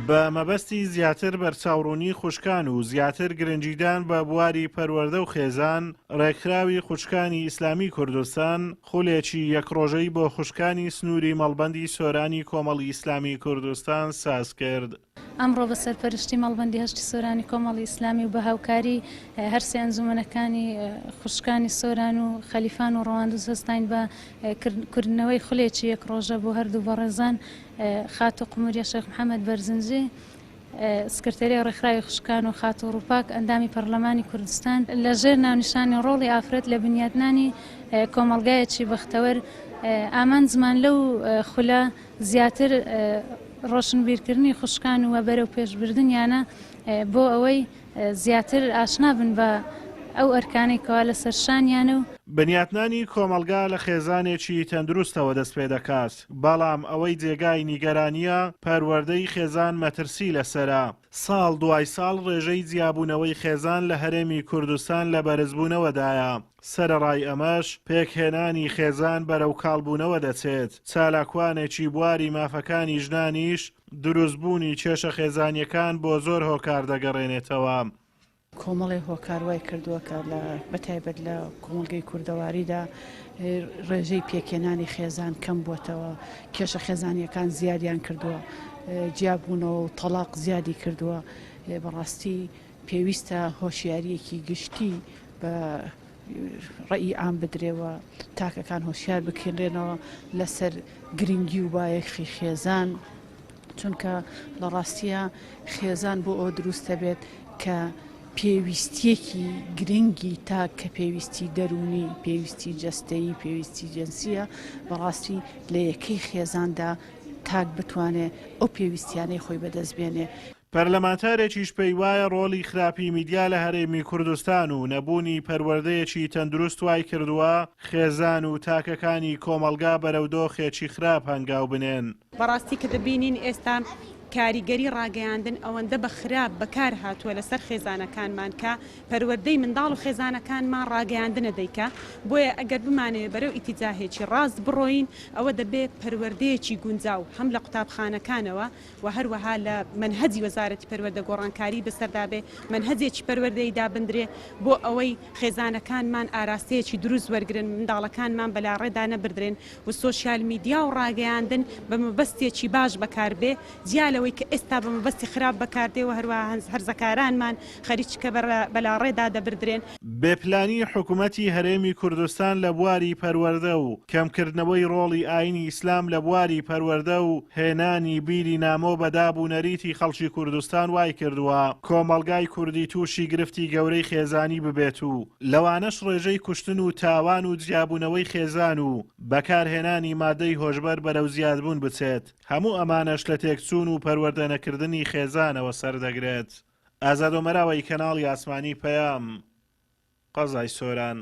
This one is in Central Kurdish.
بە مەبەستی زیاتر بەرچاوڕوونی خوشکان و زیاتر گرنگیدان بە بواری پەروەردە و خێزان، ڕێکخراوی خوشکانی ئیسلامی کوردستان خولێکی یەک ڕۆژەی بۆ خوشکانی سنووری مەڵبەندی سۆرانی کۆمەڵی ئیسلامی کوردستان سازکرد. ئەمڕۆ بە سەرپەرشتی مەڵبەندی هەشتی سۆرانی کۆمەڵی ئیسلامی و بە هاوکاری هەرسێ ئەنجومەنەکانی خوشکانی سۆران و خەلیفان و ڕەواندوز هەستاین بە کردنەوەی خولێکی یەک ڕۆژە بۆ هەردوو بەڕێزان خاتوو قموریە شێخ محەمەد بەرزنجی سکرتێری ڕێکخراوی خوشکان و خاتوو ڕووپاک ئەندامی پەرلەمانی کوردستان لە ژێر ناونیشانی ڕۆڵی ئافرەت لە بنیاتنانی کۆمەڵگایەکی بەختەوەر ئامانجمان لەو خولە زیاتر ڕۆشنبیرکردنی خوشکان و بەرەوپێشبردنیانە بۆ ئەوەی زیاتر ئاشنا بن بە ئەو ئەرکانەی کەوا لەسەر شانیانە و. بنیاتنانی کۆمەڵگا لە خێزانێکی تەندروستەوە دەست پێدەکات، بەڵام ئەوەی جێگای نیگەرانییە پەروەردەی خێزان مەترسی لەسەرە، ساڵ دوای ساڵ ڕێژەی جیابوونەوەی خێزان لە هەرێمی کوردستان لە بەرزبوونەوەدایە، سەرەڕای ئەمەش پێکهێنانی خێزان بەرەو کاڵبوونەوە دەچێت، چالاکوانێکی بواری مافەکانی ژنانیش دروستبوونی کێشە خێزانییەکان بۆ زۆر هۆکار دەگەڕێنێتەوە. کۆمەڵێ هۆکار وای کردووە کە لە بەتایبەت لە کۆمەڵگەی کوردەواریدا ڕێژەی پێکهێنانی خێزان کەم بووەتەوە، کێشە خێزانییەکان زیادیان کردووە، جیابوونەوە و تەڵاق زیادی کردووە، بەڕاستی پێویستە هۆشیارییەکی گشتی بە ڕەئی عام بدرێ و تاکەکان هۆشیار بکرێنەوە لەسەر گرنگی و بایەخی خێزان، چونکە لە ڕاستییا خێزان بۆ ئەوە دروست دەبێت کە پێویستییەکی گرنگی تاک کە پێویستی دەروونی، پێویستی جەستەیی، پێویستی جنسییە، بەڕاستی لە یەکەی خێزاندا تاک بتوانێ ئەو پێویستیانەی خۆی بەدەست بێنێ. پەرلەمانتارێکیش پێیوایە ڕۆڵی خراپی میدیا لە هەرێمی کوردستان و نەبوونی پەروەردەیەکی تەندروست وایکردووە خێزان و تاکەکانی کۆمەڵگا بەرەو دۆخێکی خراپ هەنگاو بنێن. بەڕاستی کە دەبینین ئێستا کاریگەری ڕاگەیاندن ئەوەندە بە خراپ بەکار هاتووە لەسەر خێزانەکانمان کە پەروەردەی منداڵ و خێزانەکانمان ڕاگەیاندنە دەیکا، بۆیە ئەگەر بمانەوێ بەرەو ئیتیجاهێکی ڕاست بڕۆین ئەوە دەبێ پەروەردەیەکی گونجاو هەم لە قوتابخانەکانەوە و هەروەها لە مەنهەجی وەزارەتی پەروەردە گۆڕانکاری بەسەردا بێ، مەنهەجێکی پەروەردەیی دابندرێ بۆ ئەوەی خێزانەکانمان ئاراستەیەکی دروست وەرگرن، منداڵەکانمان بەلاڕێدا نەبردرێن و سۆشیال میدیا و ڕاگەیاندن بە مەبەستێکی باش بەکاربێ، جیا لەوەی کە ئێستا بە مەبەستی خراپ بەکاردێ و هەروەها هەرزەکارانمان خەریکە بەلاڕێدا دەبردرێن. بێ پلانی حکومەتی هەرێمی کوردستان لە بواری پەروەردە و کەمکردنەوەی ڕۆڵی ئاینی ئیسلام لە بواری پەروەردە و هێنانی بیری نامۆ بە داب و نەریتی خەڵکی کوردستان وایکردووە کۆمەڵگای کوردی تووشی گرفتی گەورەی خێزانی ببێت و لەوانەش ڕێژەی کوشتن و تاوان و جیابوونەوەی خێزان و بەکارهێنانی مادەی هۆشبەر بەرەو زیادبوون بچێت هەموو ئەمانەش لە تێکچوون و پەروەردەنەکردنی خێزانەوە سەردەگرێت. ئازاد ئۆمەراوەی کەناڵی ئاسمانی پەیام، قەزای سۆران.